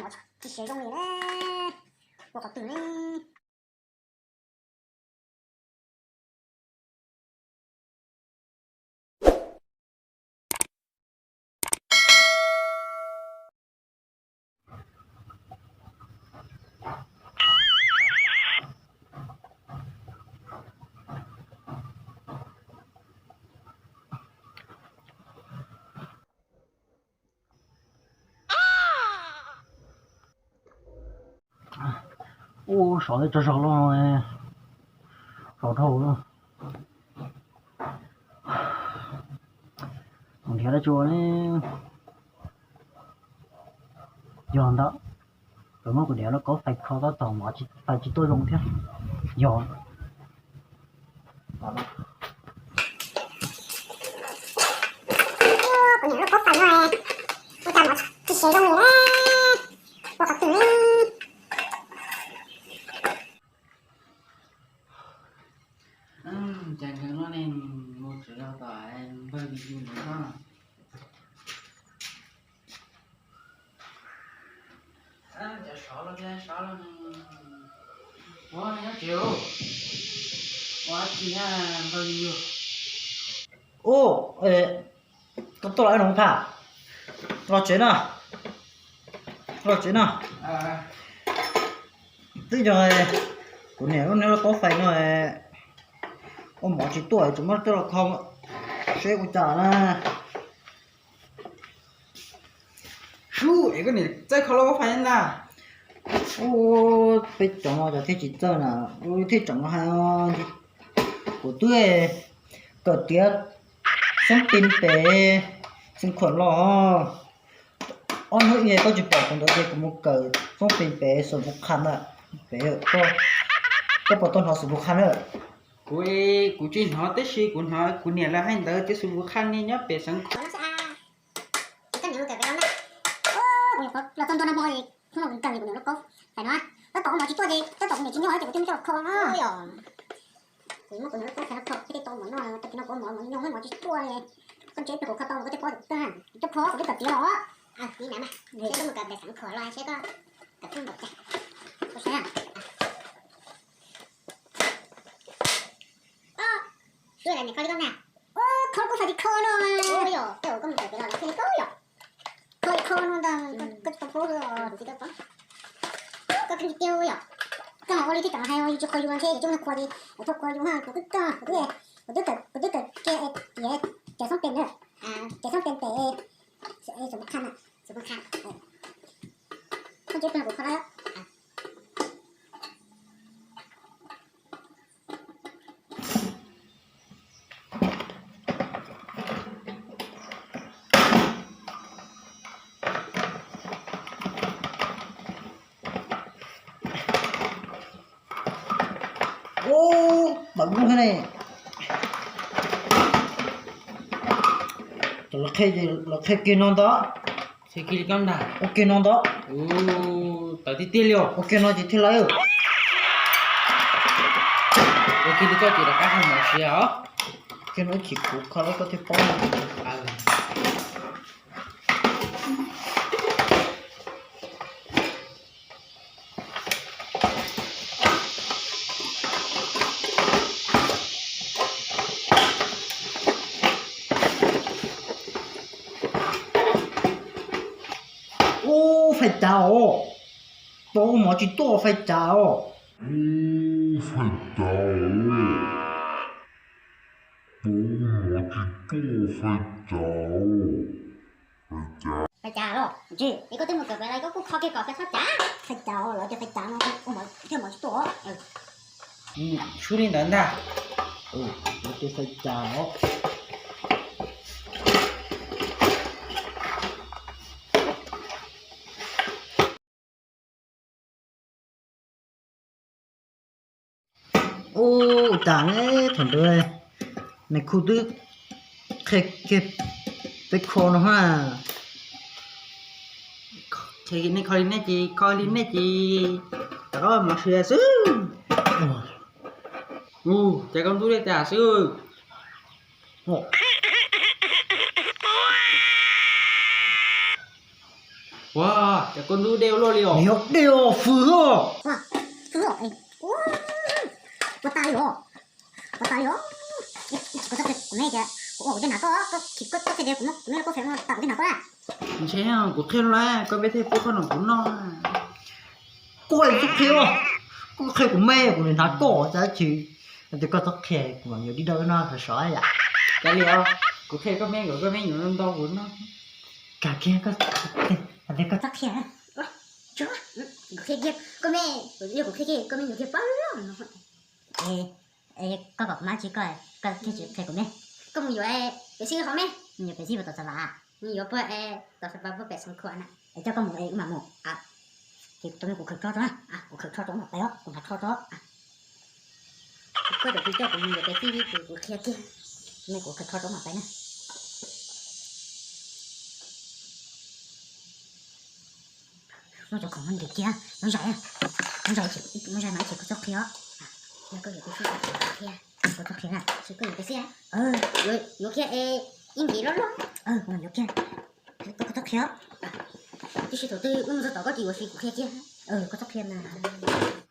Tsis siav zoo li na, ua qhov twg ne? Ua sov tsaug zog los, sov dhau. Mus nrhiav dab tsi ua ne? Yog ntawd, kuv muab kuv niam lub kaub fais kho tab tom mov fais tsis tuaj zoo thiab. Yog, kuv niam lub kaub fais no, ua cas mov tsis siav zoo li na, ua qhov twg ne? Cas nkawd lub neej mus tsis los tom npawg Lis Yus lawv no. Cov sov los thiab sov los, ua nyob tsev, ua dab tsi npawg Lis Yus? Ub, koj tuaj los no Phaj, los tsev no, los tsev no. Twb yog kuv niam lub, niam lub kaub fais no ua mov tsis tuaj, tseem muab coj los kho seb ua cas na. Sub, es koj niam txawj kho lub kaub fais ntag. Ub, peb cov no cov thiaj tsis txawj na, ub, thiaj tseem hais. Kuv twb kawm tiav xeeb pis pem Xeev Khuam los. Ob hnub ib koj tsis pom kuv ntawd ces kuv mus kawm xeeb pis pem Xeev Pus Qha na. Pem, koj puas tau hnov Xeev Pus Qha na? Kuv, kuv tsis hnov tab sis kuv hnov kuv niam lawv hais ntawd tias Xeev Pus Qha ne nyob pem Xeev Khuam. Los txog ntua no hmo, hnub no kuv nkag kuv niam lub kaub fais no, tab tom ua mov tsis tuaj ces tab tom kuv niam tsis nyob ces kuv thiaj muab coj los kho no. Kuv muab kuv niam lub kaub fais no kho thiaj tau mov noj, tag kis no kuv mov nyoos mov tsis tuaj li. Koj ntshe peb kuv kho tau koj thiaj paub, coj kho kuv twb kawm tiav los. Li na, seb koj mus kawm pem Xeev Khuam los seb koj kawm tau npaum cas. Koj saib. Sub, niam kho li koj na. Kho lub kaub fais tsis kho no. Yog tej uas koj mus kawm pem los lawv thiaj li paub yom. Kho li kho no ntag, koj tsis tau paub li, tsis tau paub. Koj khib tiag yom. Koj mas ua li thiaj tseem hais, yus tsis qhuas yus ntshe yus tsis muaj neeg qhuas li, yus tsis qhuas yus, kuv twb kawm, kuv twb, kuv twb kawm, kuv twb kawm kiag tiav cov xoob pes na, cov xoob pes pem Xeev Pus Qha na, Xeev Pus Qha. Koj ntshe kuv kho lawm. Ub, tawm lub thiab ne. Los qhia kiag no ntag. Ua kiag no ntag. Tawm tiag tiag li os. Ua kiag no ces thiaj li. Ua kiag li koj ces rov qab hau mov siav os. Kiag no ib chim kuv kho lawm koj thiaj paub. Ub, fais cas os? Pom ua mov tsis tuaj fais cas os? Ub, fais cas os? Pom ua mov tsis tuaj fais cas os? Fais cas los? Es koj twb mus kawm pem los koj kuj kho kiag kom fais qhov cas. Fais cas os? Lawv tias fais cas no ua mov thiaj mov tsis tuaj. Sub li ntawd ntag. Lawv tias fais cas os? Ub, cas ne, thaum ntawd nais khu twb qhia kiag peb kho no ha. Nej kho li nej ces kho li nej ces rov qab mov siav xwb. Ub, cas koj ntub li cas xwb. Ua, Ces koj ntub dej ua luaj li os. Nws yog dej os, fwj os. Fwj os, ua tas li os. Ua tas li os. Koj txhob qhia kuv me tias kuv ua kuv tej hnav koj, koj txhob qhia tias kuv me los koj fem no tas kuv tej hnav koj a. Ntshe kuv qhia lawm, koj me thiaj pub koj noj kuv noj. Koj txhob qhia, koj qhia kuv me kuv niam hnav koj cas tsis. Tias koj txhob qhia kuv mam yuav dib dawb no sov sov yam. Cas li os, kuv qhia koj me kom koj me yuav ntau kuv noj. Kag kiag, tias koj txhob qhia. Kuv qhia kiag koj me, yog kuv qhia kiag koj me yuav kiag pab loj no. Es koj kom kuv mam tsis koj, koj thiaj tsis qhia kuv me. Koj mus yuav pem xij hov me. Mus yuav pem xij puas tom xav vam? Mus yuav puag tom xav vam puag pem xeev khuam na. Es coj koj mus es wb mam mus. Ces tus me kuv khaws tsho rau, kuv khaws tsho rau mam pais os, kuv hnav tsho rau. Koj cov tsis coj kuv mus yuav pem xij li kuv qhia kiag. Tus me kuv khaws tsho rau mam pais na. Muab cov khoom no ntim kiag, muab zais, muab zais, muab zais mas ib chim koj txhob qhia os. Yog koj yuav pem xij kuv qhia, koj txhob qhia na. Koj yuav pem xij, yuav kiag es ib ntim loj loj. Yuav kiag, koj txhob qhia os. Tib si thaum twg wb mus txog tom koj ces ua si kuv qhia kiag. Koj txhob qhia mas.